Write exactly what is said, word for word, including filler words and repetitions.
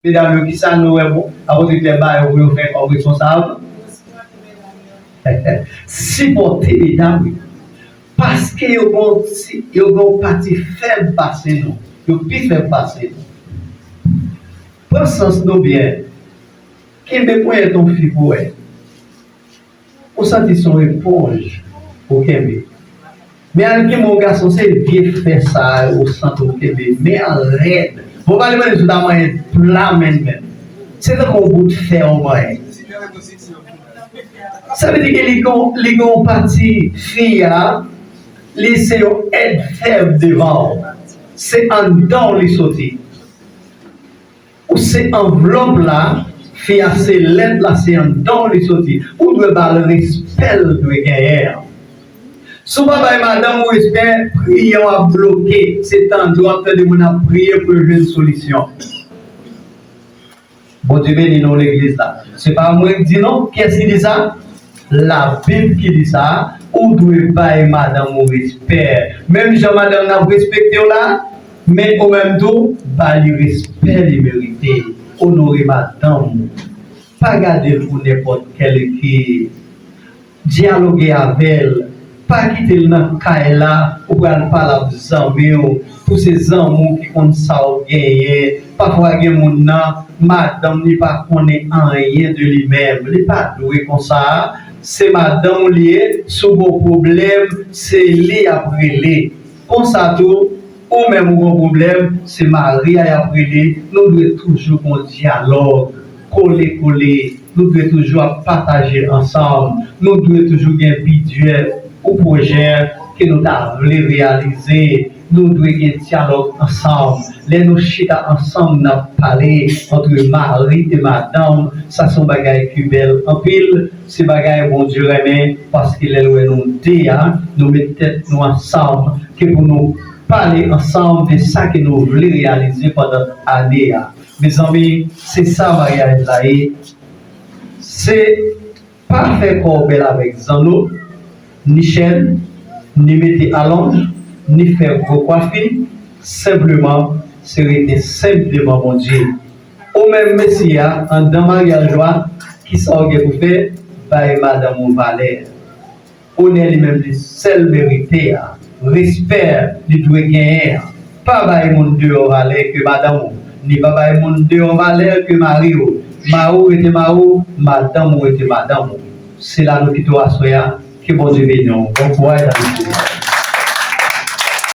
Medam yo, kisa nou wè bon, apot Klè ba yo pou yo fè kòm responsab? Sipòte medam yo. Paske yo gon ti, yo gon pati fèb pase nou. Yo pi fèb pase nou. Pran sans nou byen. Kenbe ponyèt yon fi pou wè. Ou santi se yon eponj ou kenbe. Men al kenbe yon gason, se vye fè sa a ou santi ou kenbe. Men al rèd. Bon, pa li mande si w ta manyen pla menm menm. Se tankou yon bout fè ou manyen. Sa vle di ke li gon, li gon pati fi a, li se yon èd fèb devan w. Se anndan w li soti. Ou se anvlòp la, fi a se lèt la, se anndan w li soti. Ou dwe ba l respè l dwe genyen an. Si w pa bay madanm ou respè, priyè w ap bloke. Se tande w ap tande moun ap priye pou yo jwenn solisyon. Bondye beni nou legliz la. Se pa mwen ki di non. Kiyès ki di sa? Labib ki di sa. Ou dwe bay madanm ou respè. Menm jan madanm nan ap respekte w la, men ou menm tou, ba li respè li merite. Onore madanm ou. Pa gade l pou nenpòt kèlke. Dyaloge avè l. Pa kite l nan kay la, ou pral pale ap zanmi w, pou se zanmi w ki konn sa w genyen. Pafwa gen moun nan, madanm li pa konnen anyen de li menm. Li pa dwe konsa. Se madanm ou li ye, si w gon pwoblèm, se li y ap rele. Konsa tou, ou menm ou gon pwoblèm, se mari a y ap rele. Nou dwe toujou gon dyalòg, kole kole. Nou dwe toujou ap pataje ansanm. Nou dwe toujou gen bidjè ou pwojè ke nou ta vle reyalize. Nou dwe gen dyalòg ansanm. Lè nou chita ansanm, n ap pale antre mari e madanm. Sa se yon bagay ki bèl anpil. Se bagay Bondye renmen, paske lè l wè nou de a, nou met tèt nou ansanm, ke pou nou pale ansanm de sa ke nou vle reyalize pandan ane a. Mezanmi, se sa maryaj la ye. Se pa fè kò w bèl avèk zanno, ni chèn, ni mete alonj, ni fè gwo kwafi, senpleman, se rete senp devan Bondye. Ou menm mesye a, anndan maryaj ou a, kisa w gen pou fè? Bay madanm ou valè. Onè li menm li sèl merite a. Respè li dwe genyen an. Pa bay moun deyò valè ke madanm ou, ni pa bay moun deyò valè ke mari w. Mari w rete mari w, madanm ou rete madanm ou. Se la nou kite w aswè a. Ke Bondye beni w. Bon kouraj avèk Jezi.